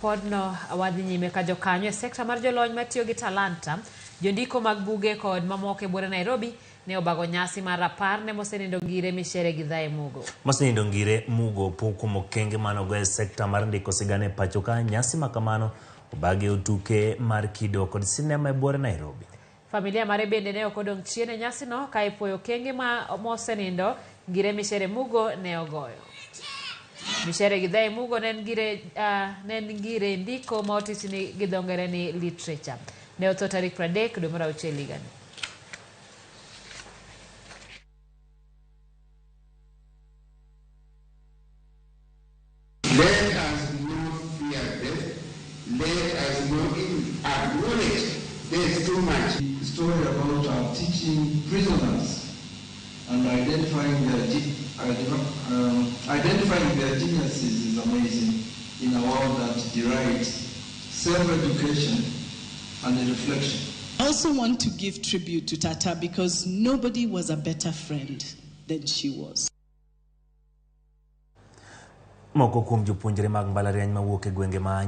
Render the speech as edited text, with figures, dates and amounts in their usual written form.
Podno wadhi nyime ka jokanyo e sekta mar jolony matiyo gi talanta, jondiko mag buge kod mamoko e buore Nairobi ne obago nyasi mar rapar ne mosenindo Ngire Michere Githae Mugo. Mosenindo Ngire Mugo opuo kuom okenge mane ogo e sekta mar ndiko sigana e pacho ka. Nyasi ma kamano obagi e tuke mar kido kod sinema e buore Nairobi. Familia mare bende ne ok odong' chien e nyasino ka ipuoyo okenge ma mosenindo Ngire Michere Mugo ne ogoyo. Michere Githae Mugo ne en ngire, ne en ngire ndiko ma otisni gi dho ngere ni literature. Ne otho tarik 30 dwe mar auchiel higani. Let us not fear death. Let us not even acknowledge death too much. The story about our teaching prisoners and identifying their geniuses is amazing in a world that derides self-education and reflection. I also want to give tribute to Tata because nobody was a better friend than she was. Moko kuom jopuonjre mag mbalariany mawuok e gwenge ma